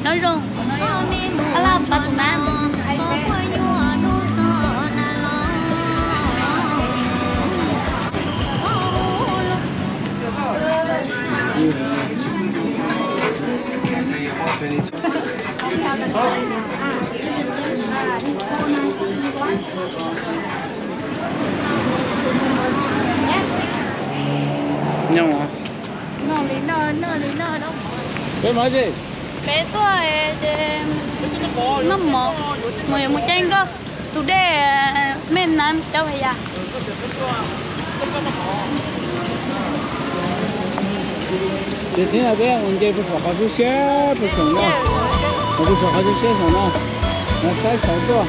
Nyob zoo, a laj pab tus nab. Nyob. Peb mas, peb tuaj noj mov, mus yuav mus caij nkoj, tus dej me nas cov yas. Ces tib no peb mus nce puag saum qhov siab siab puag saum no, puag saum qhov siab siab saum no, saib saum tuaj.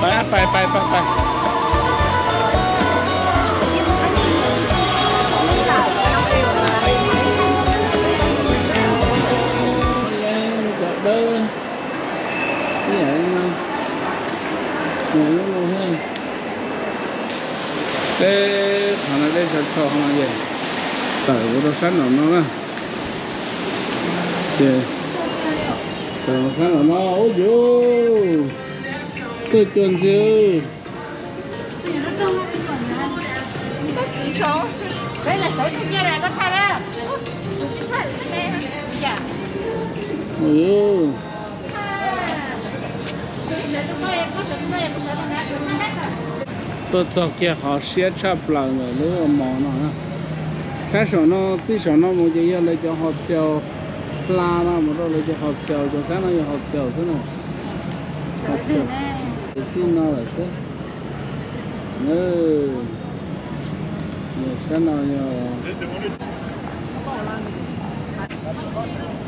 Pais, pais, pais, pais, pais. Cov dawb ib yam li no, mus lub no thiab. Peb qhov no deb tshaj qhov no ces tawm mus rau sab nraum no na. Ces tawm mus sab nraum no, ub yuv, tuaj cuag ntxiv. Tuaj txog kiag qhov siab tshaj plaws ntawm lub mos no na. Sab saum no, txij saum no mus ces yog lawv cov hotel hla no, mus rau lawv cov hotel, cov sab no yog hotel xwb na. Ces txij no lawm xwb. Sab no yog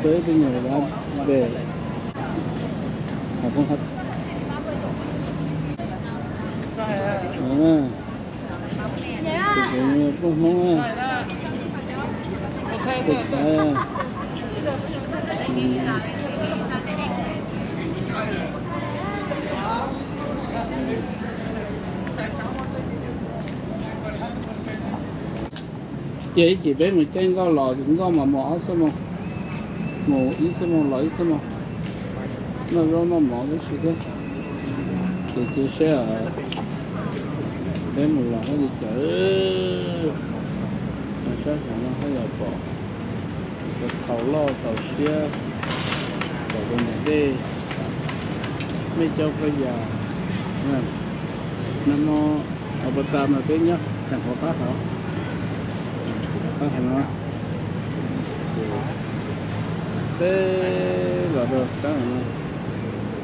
peb tus nyuam dab npe, peb Hmoob, peb Thaib. Ces ib chim peb mus caij nkoj los, nkoj mas mus ob xuab moos, mus ib xuab moos los ib xuab moos, noj zaub noj mov tib si thiab. Ces cia seb peb mus los haj li cas. Sab saum no haj yam pom cov thaum loj thaum siab, pom tus ntawm dej, mej cov pha yas. Nag hmo, hauv pas tas mas peb nyob theem qhov qab hauv, qab hauv no, peb los rau sab no,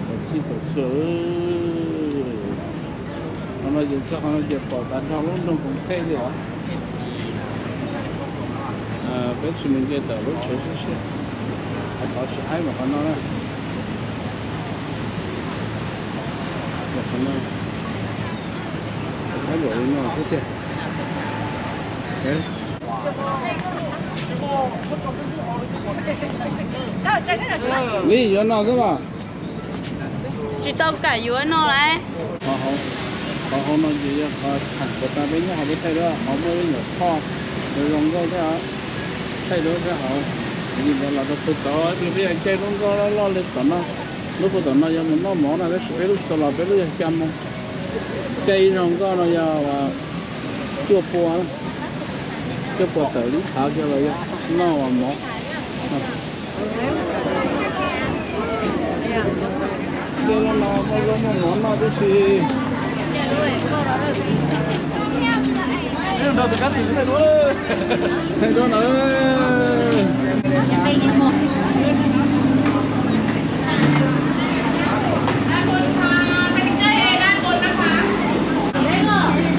pom txhij pom txhua. Qhov no ces txog qhov no ces pom tag nrho lub nroog Koos Thej li os. Peb tsis mus nce tawm lub tsheb siab siab, qhov tod tsis haib mas qhov no na. Qhov no tsis haib npaum li no xwb tiag. Li yuav no xwb los? Tsis tau kam yuav no lawm. Qhov hauv no ces yog qhov theem pas tas peb nyob hauv, peb thaij duab hauv muaj ib nyuam phoj zoo nkauj thiab, thaij duab sab hauv. Ces ntawd los rau pem tod, peb caij lub nkoj loj loj li tom no. Lub puag tom no yog mus noj mov na, tab sis peb lub tsis tau los, peb lub yog xya moo. Caij ib zaug nkoj no yog cuaj pua, cuaj pua tawm li tshav kiag los yog noj mov. Noj zaub noj mov noj tib si. Thaij duab na.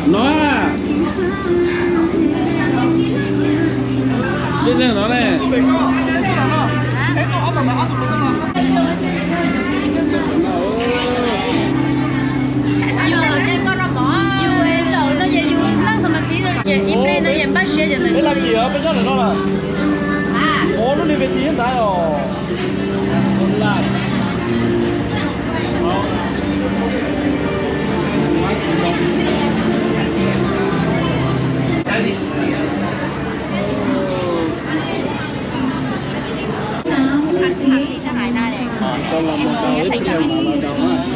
No, sib neeg no ne. Yus zaum no ces yus neej xa mas tiv, ces ib pliag no ces npaj siab ces ntawd. Peb lub niag ves tis nrad os. Nkauj twb mus lawm.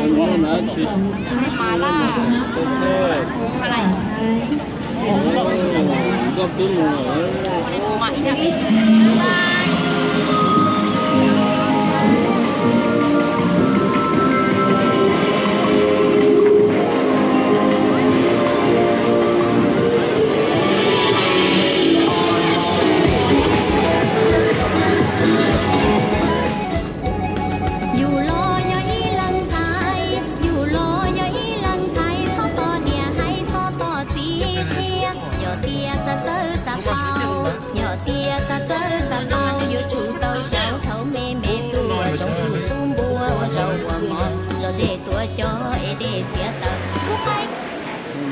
Yus los yog ib leeg ntxhais, yus los yog ib leeg ntxhais, txhob tos niam hais, txhob tos txiv qhia. Yog tias xav txawj xav paub, yog tias xav txawj xav paub, yuav tsum tau xyaum thaum me me tuaj tsoom txhuv tub npua ua zaub ua mov, zog zej tuav cos es dej txiav taws lub qaib.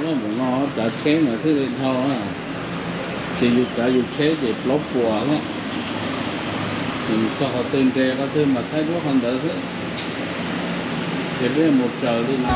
Lub npaum no tsav tsheb mas thiaj li dhau na. Ces yus tsav yus tsheb ces plaub puas na. Ces mus txog qhov twg nres qhov twg mas thaij duab qhov ntawd xwb. Ces peb mus raws li no.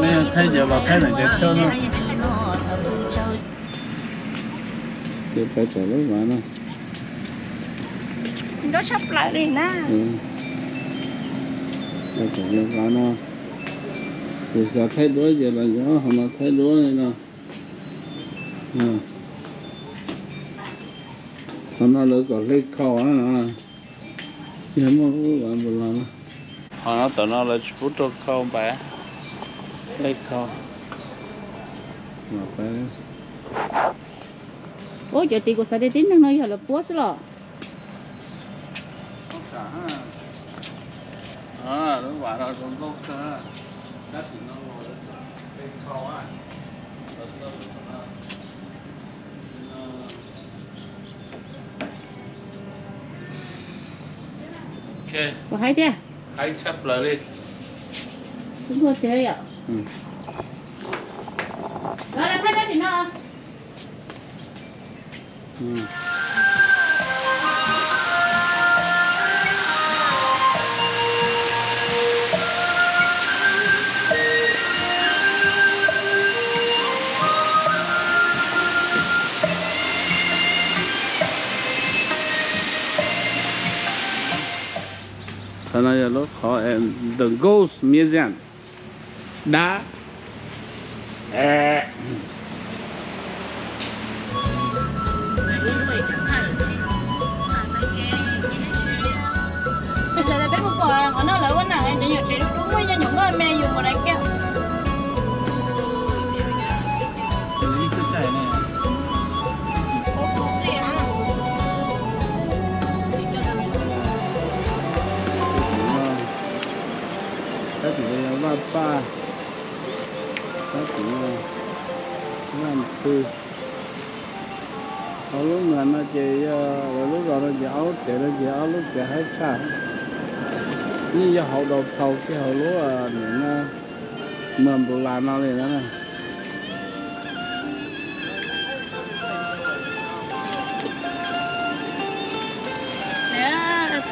Nej thaij cov los thaij ntawm cov tsheb no. Ces pais tom lub vaj no. Nkauj tshaj plaws li na. Pais tom lub vaj no. Ces xav thaij duab ces los yuav hauv no thaij duab li no. Qhov no lawv kom hle khau na no. Yog muaj lub vaj npus los no. Qhov no tom no lawv tsis pub rau khau npais, hle khau. Ua cov tid kuv xav tias tib neeg no yog lawv puab xwb los. Kuv hais tiag. Hais tshaj plaws li. Xub nkuaj tiag yom. Los, los thaij sab tim no. Qhov no yog lub qhov The Ghost Museum. Dab. Peb mus pom qhov no lawv ua nam cov nyuam tsev dub dub muaj ib co nyuam nkauj me yus mus lawv kiag. Tab sis yog Vaj Paj, tab sis yog Vaj Ntxhw. Hauv lub mag no ces yog lub zos no ces ob lub tsev no ces ob lub tsev haib tshaj. Yeej yog hauv downtown kiag hauv lub nim no Mws Npus Las no li na.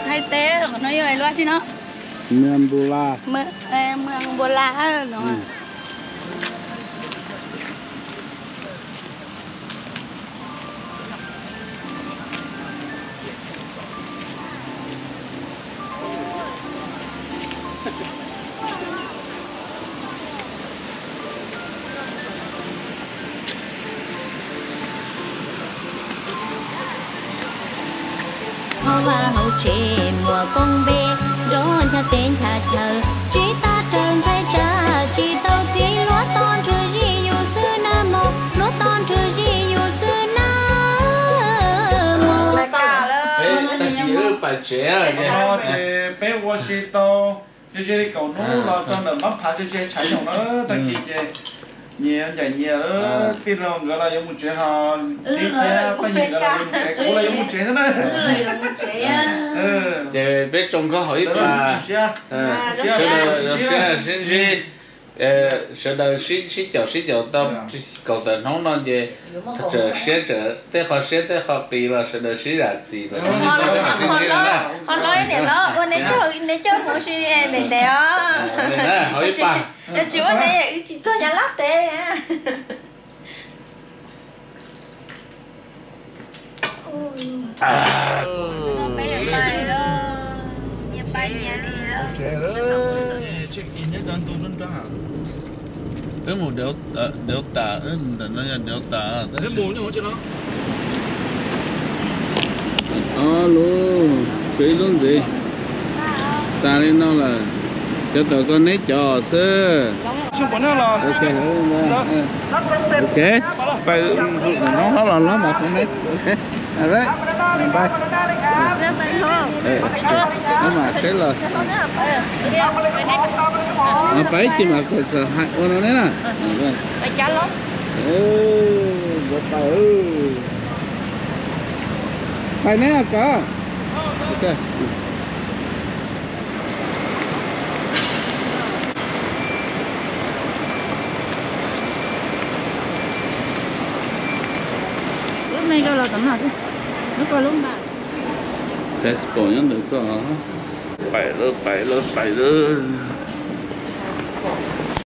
Thaib teb qhov no yog lub tsi no? Mws Npus Las. Mws Npus Las no. Hauv vaj hauv tsev muaj koob npe, nrov ncha teb ncha chaw, tsis tas raws ntshai tsam tsis tau txim, luag tos nrhw zij yus xwb na mog, luag tos nrhw zij yus xwb na mog. Tag kis wb pais tsev ces peb ua si tau ze ze li kaum hnub los tso ntawm mab phav ze ze tshav nyoos na. Tag kis ces nyias ncaim nyias, tij laug nkawd los yuav mus tsev, ho txiv thiab paj yig nkawd los yuav mus tsev, kuv los yuav mus tsev xwb na. Ces peb tsoom nkauj hauv ib pab, sawv daws zoo siab sib ntsib. Sawv daws sib sib caum sib caum tau kaum tawm hnub no ces siab, tej qho siab tej qho qis los sawv daws sib zam txim los. Ho los niam hlob ua neb tsaug, neb coj mus si ntev ntev os. Tsis ua neb wb tsis txog Nyab Laj teb. Wb mus Delta, ntawm no yog Delta. Ob lub, tshuav ib lub ntxiv. Tas li no lawm, cov tawm ko neb cov xwb. Ok, hlob los hlob mas, hlob mas seb los. Pab ib tsis mas kawm hais ua no neb na. Pais neb kawm. Lub me koj los tom no xwb, lub koj lub npam. Passport nyob ntawm koj. Pais lawm, pais lawm, pais lawm.